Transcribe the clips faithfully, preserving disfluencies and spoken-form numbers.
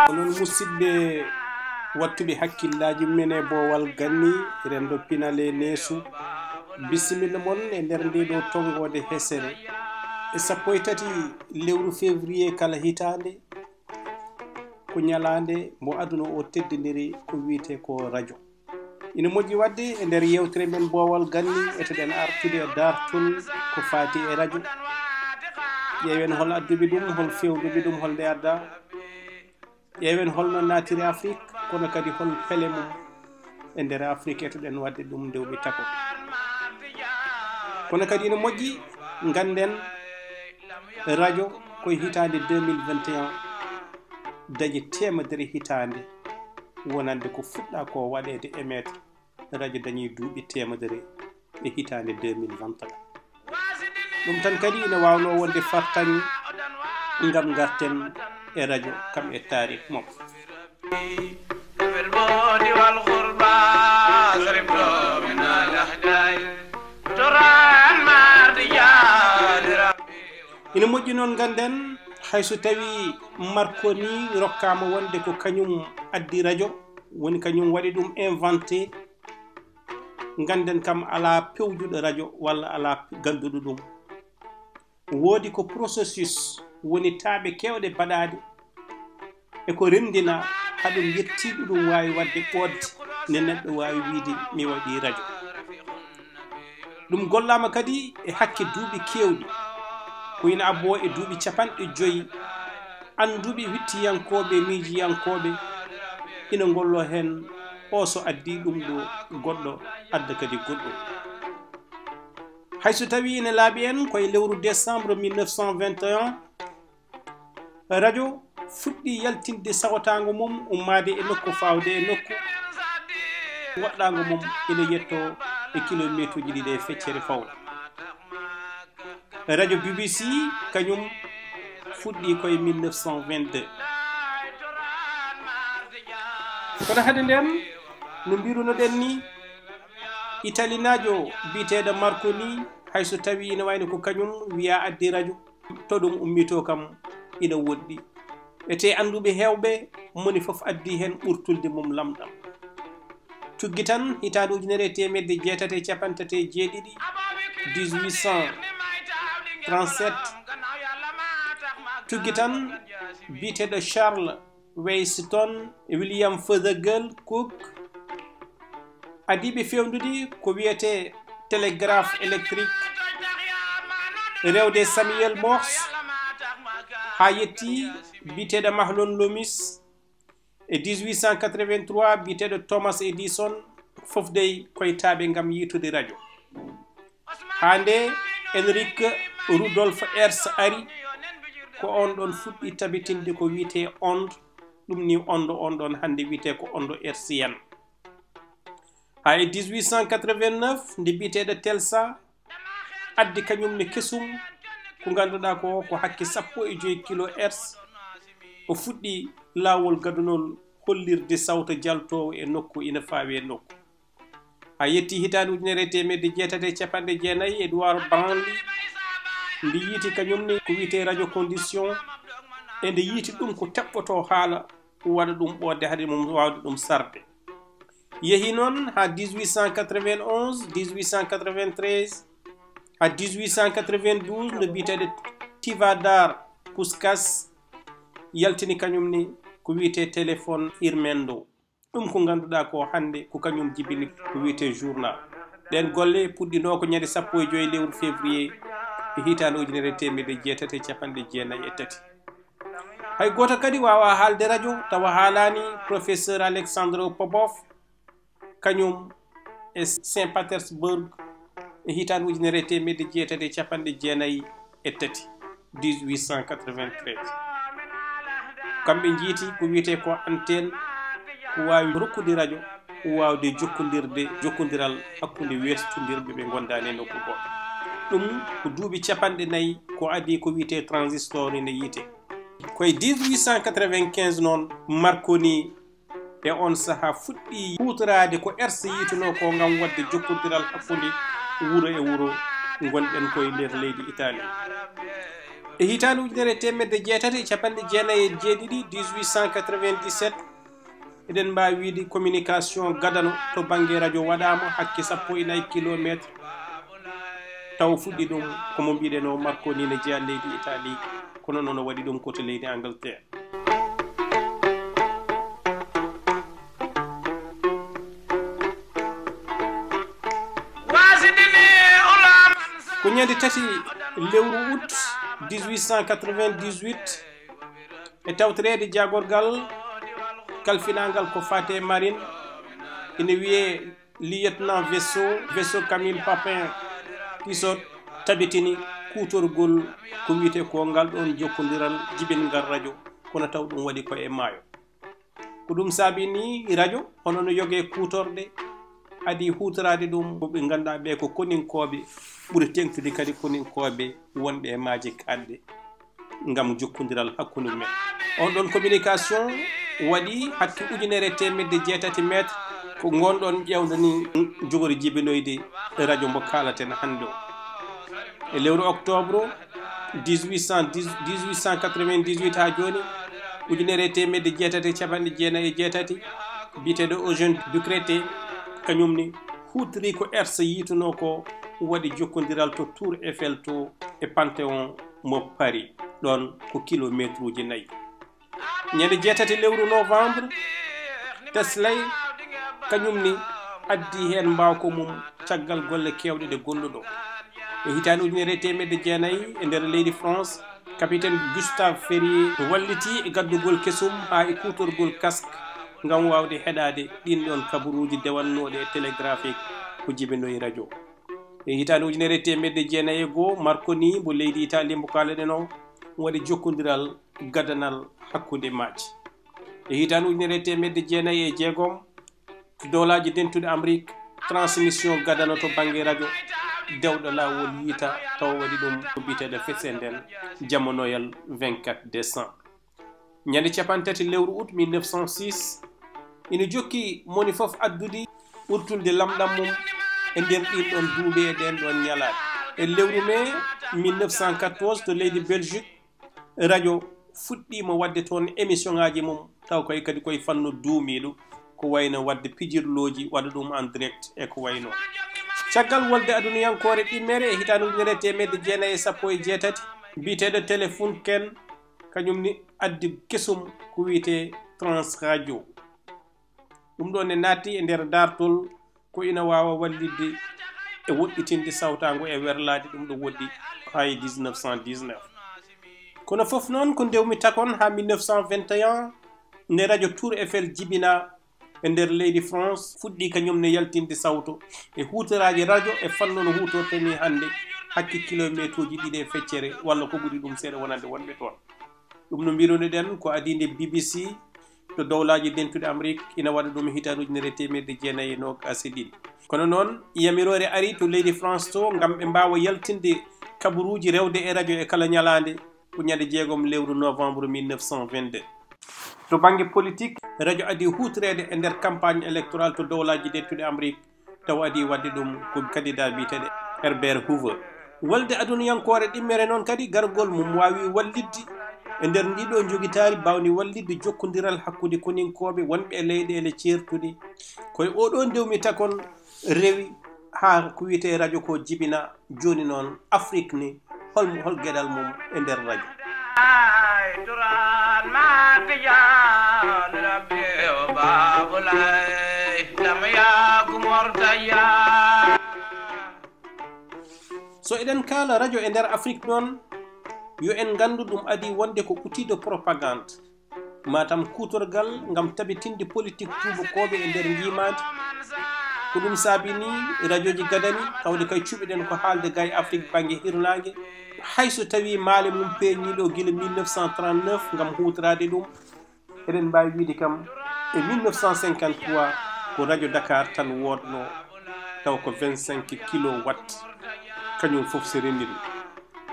Onon musidɓe wattuɓe hakkillaaji men e boowal ganni, renndo pinal e neesu, bisimilla mon e nder ndee ɗoo tonngoode hesere. E sappo e tati lewru février kala hitaande, ko ñalaande mbo aduna o teddindiri ko wiyetee ko rajo. Ina moƴƴi waɗde e nder yeewtere men boowal ganni, etoɗen artude e daartol ko faati e rajo. Ƴeewen hol adduɓe ɗum, hol feewnuɓe ɗum, hol nde adda. Ƴeewen holno naatiri Afrik, kono kadi hol pele mum e nder Afrik, etoɗen waɗde ɗum ndewmi tako. Kono kadi ina moƴƴi ngannden rajo koye hitaande deux mille vingt et un dañi teemedere hitaande wonande ko fuɗɗa ko waɗeede émettre. Rajo dañi duuɓi teemedere e hitaande deux mille vingt et un. Ɗum tan kadi ina waawnoo wonde fartaŋŋe ngam ngarten e rajo kam e taariik mum. Ina moƴƴi noon ngannden, hay so tawii Marconi rokkaama wonde ko kañum addi rajo, woni kañum waɗi ɗum inventé, ngannden kam alaa pewjuɗo rajo walla alaa gannduɗo ɗum. Woodi ko processus, woni taaɓe keewɗe baɗaaɗe e ko renndina haa ɗum yettii ɗo ɗum waawi waɗde ɓooyde nde neɗɗo waawi wiyde mi waɗii rajo. Ɗum gollaama kadi e hakke duuɓi keewɗi, ko ina abboo e duuɓi capanɗe joyi, annduɓe, wiɗtiyankooɓe, miijiyankooɓe ina ngolloo heen, o so addii ɗum ɗo, goɗɗo adda kadi goɗɗum. Hay so tawii ina laaɓi en ko e lewru décembre mille neuf cent vingt et un, rajo fuɗɗii yaltinde sawtaango mum, ummaade e nokku faawde e nokku, woɗɗaango mum ina yettoo e kilomeetuuji ɗiɗi e feccere fawre. Rajo B B C kañum fuɗɗii ko e mille neuf cent vingt-deux. Kono hade ndeen, no mbirunoɗen ni, Italinaajo biyeteeɗo Marconi, hay so tawii ina wayno ko kañum wiyaa addi rajo, to ɗum ummitoo kam ina woɗɗi. Etee annduɓe heewɓe, moni fof addi heen ɓurtulde mum lamɗam. Tuggi tan, hitaande ujunere e teemedde jeetati e capanɗe tati e jeeɗiɗi, dix-huit cent trente-sept, tuggi tan, biyeteeɗo Charles Wheyston e William Fothergill Cook, adiiɓe feewndudi ko wiyetee télégraphe électrique, rewde Samuel Morse, haa yetti biyeteeɗo Mahlon Loomis, e dix-huit cent quatre-vingt-trois, biyeteeɗo Thomas Edison, fof dey koye taaɓe ngam yiytude rajo. Haa nde Henrik Rudolf Hertz ari, ko oon ɗoon fuɗɗi tabitinde ko wiyetee onde, ɗum ni onde on ɗoon hannde wiyetee ko onde hertzienne. Haa e dix-huit cent quatre-vingt-neuf, nde biyeteeɗo Telsa addi kañum ne kesum, ko ngannduɗaa ko, ko hakke sappo e joy kilohertz, o fuɗɗi laawol gadunol hollirde sawto jaltoowo e nokku ina faawi e nokku. Haa yetti hitaande ujunere e teemedde jeetati e capanɗe jeenayi, Edouard Branly, nde yiiti kañum ne ko wiyetee radio condition, e nde yiiti ɗum ko teɓɓotoo haala, waɗa ɗum ɓoodde hade mum waawde ɗum sarde. Yehi noon haa dix-huit cent quatre-vingt-onze, dix-huit cent quatre-vingt-treize, haa dix-huit cent quatre-vingt-douze, nde biyeteeɗo Tivadar Puskas yaltini kañum ne ko wiyetee téléphone Irmendo. Ɗum ko ngannduɗaa ko hannde ko kañum jibini ko wiyetee journal. Ɗeen golle puɗɗinoo ko ñande sappo e joy lewru février e hitaande ujunere e teemedde jeetati e capanɗe jeenayi e tati. Hay gooto kadi waawaa haalde rajo tawa haalaani professeur Alexandre Popov, kañum e Saint Petersburg e hitaande ujunere e teemedde jeetati e capanɗe jeenayi e tati, dix-huit cent quatre-vingt-treize. Kamɓe njiiti ko wiyetee ko antenne, ko waawi rokkude rajo, ko waawde jokkondirde, jokkondiral hakkunde weeɓtondirɓe ɓe ngondaani e nokku gooto. Ɗum ko duuɓi capanɗe nayi ko adii ko wiyetee transistor ina yiite. Ko e dix-huit cent quatre-vingt-quinze noon Marconi e oon sahaa fuɗɗii huutoraade ko Hertz yiitunoo ko ngam waɗde jokkondiral hakkunde wuro e wuro ngonɗen ko e nder leydi Itaali. E hitaande ujunere e teemedde jeetati e capanɗe jeenayi e jeeɗiɗi, dix-huit cent quatre-vingt-dix-sept, eɗen mbaawi wiyde communication gadano to bannge radio waɗaama hakke sappo e nayi kilomeetre, taw fuɗɗi ɗum ko mo mbiɗen o Marconi ne jeyaa leydi Itaali, kono noon o waɗi ɗum ko to leydi Angleterre. Ko ñande tati lewru août dix-huit cent quatre-vingt-dix-huit, e tawtoreede jaagorgal kalfinaangal ko faati e marine, ina wiyee lieutenant vaisseau, vaisseau Camille Papin Tissot, tabitini kuutorgol ko wiyetee ko ngal ɗoon jokkondiral jibingal radio, kono taw ɗum waɗi ko e maayo. Ko ɗum saabii nii radio, hono no yogee kuutorɗe, adii huutoraade ɗum ko ɓe ngannduɗaa ɓee ko koninkooɓe, ɓuri teeŋtude kadi koninkooɓe wonɓe e maaje kaaɗɗe ngam jokkondiral hakkunde mum en. On ɗoon communication waɗi hakke ujunere e teemedde jeetati mètre, ko ngoon ɗoon ƴeewndo nii jogori jibinoyde radio mbo kaalaten hannde o. E lewru octobre dix-huit cent dix, dix-huit cent quatre-vingt-dix-huit haa jooni, ujunere e teemedde jeetati e capanɗe jeenayi e jeetati, biyeteeɗo Eugène Ducretet, kañum ne huutorii ko Hertz yiitunoo ko, waɗi jokkondiral to Tour Eiffel to e Panthéon mo Paris, ɗoon ko kilomeetruuji nayi. Ñande jeetati lewru novembre, Tesla kañum ne addi heen mbaawka mum caggal golle keewɗe ɗe golluɗo. E hitaande ujunere e teemedde jeenayi e nder leydi France, capitaine Gustave Ferrier walliti e gaddugol kesum haa e kuutorgol casque ngam waawde heɗaade ɗiin ɗoon kabaruuji dewannooɗi e télégraphique ko jibinoyi radio. E hitaande ujunere e teemedde jeenayi e goo, Marconi mo leydi Itaali mo kaalaɗen o waɗi jokkondiral gadanal hakkunde maaji. E hitaande ujunere e teemedde jeenayi e jeegom, to Dowlaaji Dentuɗi Amrik, transmission gadano to bannge radio dewɗo laawol yiita, tawa waɗi ɗum ko biyeteeɗo Fessenden, jamanoyal vingt-quatre décembre. Ñande capanɗe tati lewru août mille neuf cent six, ina jokki moni fof addude ɓurtulde lamɗam mum e nder ɗiin ɗoon duuɓi e ɗeen ɗoon ñalaaɗe. E lewru mai mille neuf cent quatorze to leydi Belgique, radio fuɗɗiima waɗde toon émission ŋaaji mum, taw koye kadi koye fannu duumiiɗo, ko wayno waɗde pijirlooji, waɗa ɗum en direct e ko wayno. Caggal wolde aduniyankoore ɗimmere e hitaande ujunere e teemedde jeenayi e sappo e jeetati, biyeteeɗo Telefunken, kañum ne addi kesum ko wiyetee Trans Radio. Ɗum ɗoon ne naatti e nder daartol ko ina waawa wallitde e woɗɗitinde sawtaango e werlaade ɗum ɗo woɗɗi haa e dix-neuf cent dix-neuf. Kono fof noon ko ndewmi takon haa mille neuf cent vingt et un nde radio Tour Eiffel jibinaa e nder leydi France, fuɗɗii kañum ne yaltinde sawto e huutoraaji radio e fannu no huutortee nii hannde, hakke kilomeetruuji ɗiɗi e feccere walla ko ɓuri ɗum seeɗa wonande wonɓe toon. Ɗum no mbiruno-ɗen ko adii nde B B C to Dowlaaji Dentuɗi Amrik ina waɗa ɗum hitaande ujunere e teemedde jeenayi e noogaas e ɗiɗi. Kono noon, yamiroore arii to leydi France to ngam ɓe mbaawa yaltinde kabaruuji rewde e radio e kala ñalaande, ko ñande jeegom lewru novembre mille neuf cent vingt-deux. To bannge politik, radio adii huutoreede e nder campagne électorale to Dowlaaji Dentuɗi Amrik, tawa adii waɗde ɗum ko candidat biyeteeɗo Herbert Hoover. Wolde aduniyankoore ɗimmere noon kadi, gargol mum waawi wallitde e nder ndii ɗoo njogitaari, baawndi wallitde jokkondiral hakkunde koninkooɓe wonɓe e leyɗeele ceertuɗe. Ko e oo ɗoo ndewmi takon rewi haa ko wiyetee radio ko jibinaa. Jooni noon, Afrik ni, hol, hol geɗal mum e nder radio? Ay, Turan ma Tijaan Rabbi o Baabulay, ndam yaagu Mortaya. So eɗen kaala radio e nder Afrik noon, yo en nganndu ɗum adii wonde ko outil de propagande. Matam kuutorgal ngam tabitinde politik tuubakooɓe e nder njiimaandi. Ko ɗum saabii nii rajooji gadani, tawde kay cuɓiɗen ko haalde gaa e Afrik bannge hirnaange. Hay so tawii maale mum peeñiiɗo gila mille neuf cent trente-neuf ngam huutoraade ɗum, eɗen mbaawi wiyde kam e mille neuf cent cinquante-trois ko rajo Dakar tan woodnoo, taw ko vingt-cinq kilowatt. Kañum fof so renndi ɗum.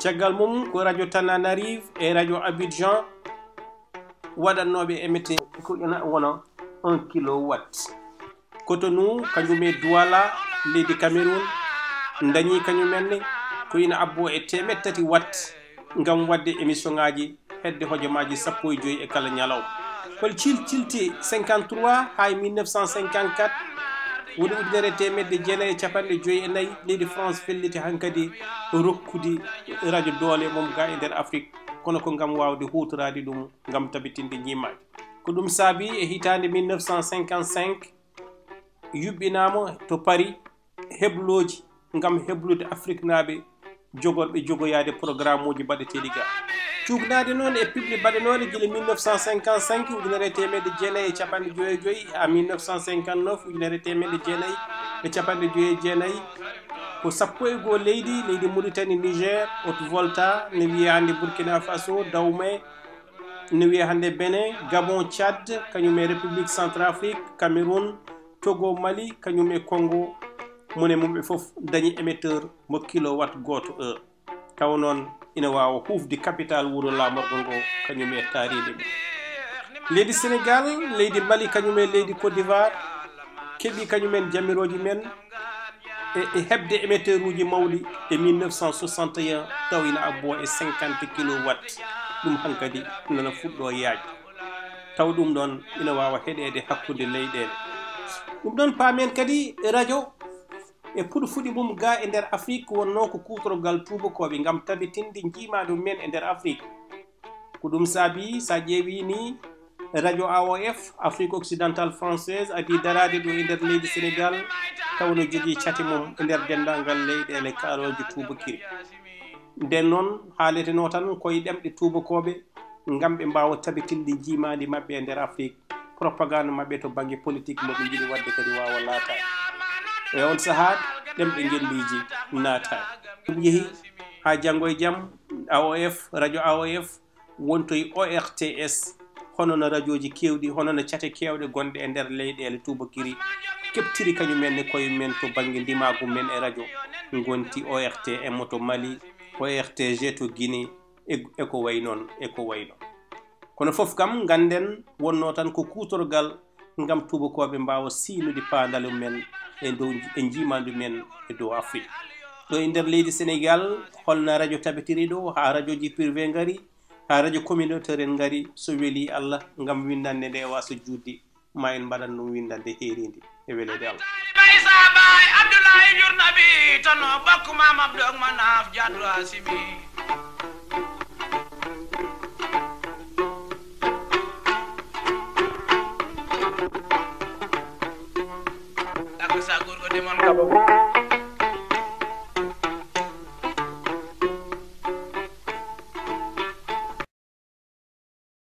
Caggal mum ko radio Tananarive e radio Abidjan waɗatnooɓe émettre ko ina wona un kilowatt. Cotonou, kañum e Douala, leydi Cameroun, dañi kañum en ne ko ina abbo e teemeɗɗe tati watt ngam waɗde émission ŋaaji hedde hojomaaji sappo e joy e kala ñalawma. Hol cil-, cilti cinquante-trois haa e mille neuf cent cinquante-quatre, woni ujunere e teemeɗɗe jeenayi e capanɗe joy e nayi, leydi France felliti hankadi rokkude radio doole mum ga e nder Afrik, kono ko ngam waawde huutoraade ɗum ngam tabitinde ñiimaaji. Ko ɗum saabi e hitaande mille neuf cent cinquante-cinq yuɓɓinaama to Paris heblooji ngam heblude Afriknaaɓe jogorɓe jogoyaade programmuuji baɗeteeɗi ga. Cuuknaade noon e piɓli baɗanooɗe gila mille neuf cent cinquante-cinq, ujunere e teemeɗɗe jeenayi e capanɗe joy e joy, haa mille neuf cent cinquante-neuf, ujunere e teemeɗɗe jeenayi e capanɗe joy e jeenayi, ko sappo e goo leydi, leydi Mauritanie, Niger, Haute-Volta, ne wiyee hannde Burkina Faso, Dahomey, ne wiyee hannde Bénin, Gabon, Tchad, kañum e République Centrafrique, Cameroun, Togo, Mali, kañum e Congo, mone mum ɓe fof dañi émetteur mo kilowatt gooto heure. Tawa noon ina waawa huufde capital wuro laamorgo ngo, kañum e taariindi mum. Leydi Sénégal, leydi Mali, kañum e leydi Côte d'Ivoire, keɓi kañum en jamirooji men e, e heɓde émetteur uji mawɗi e mille neuf cent soixante et un, taw ina abbo e cinquante kilowatt. Ɗum hankadi nana fuɗɗo yaaj. Taw ɗum ɗon ina waawa heɗeede hakkunde leyɗeele. Ɗum ɗon paamen kadi radio e puɗi fuɗi mum ga e nder Afrik wonnoo ko kuutorgal tuubakooɓe ngam tabitinde njiimaandi mum en e nder Afrik. Ko ɗum saabi, so a ƴeewi ni, radio A O F, Afrique Occidentale Française, adii daraade ɗo e nder leydi Sénégal, tawa no jogii cate mum e nder denndaangal leyɗeele kaalooje tuubakiri. Nden noon, haaletenoo tan ko e ɗemɗe tuubakooɓe, ngam ɓe mbaawa tabitinde njiimaandi maɓɓe e nder Afrik, propagande maɓɓe to bannge politik mo ɓe njiɗi waɗde kadi waawa laataade. E on sahaa, ɗemɗe ngendiiji naataani. Ɗum yehi haa janngo e jam, A O F, radio A O F, wontoyi O R T S, hono no rajooji keewɗi, hono no cate keewɗe gonɗe e nder leyɗeele tuubakiri, keɓtiri kañum en ne koye men to bannge ndimaagu men e rajo, ngonti O R T M to Mali, O R T G to Guinée, e, e ko wayi noon, e ko wayi noon. Kono fof kam, ngannden wonnoo tan ko kuutorgal ngam tuubakooɓe mbaawa siynude paandale mum en e dow, e njiimaandi mum en e dow Afrik. Ɗo e nder leydi Sénégal, holno radio tabitiri ɗo, haa rajooji privé ngari, haa radio communautaire en ngari, so welii Allah, ngam winndannde nde waasa juutde, ma en mbaɗan ɗum winndannde heeriinde e weleede Allah. Bay sa bay Abdoulaye Yurnabi, tono bokk maam Abdou ak Manaf, Jaddu Asimi. Ak sa góor ga demoon Gabon.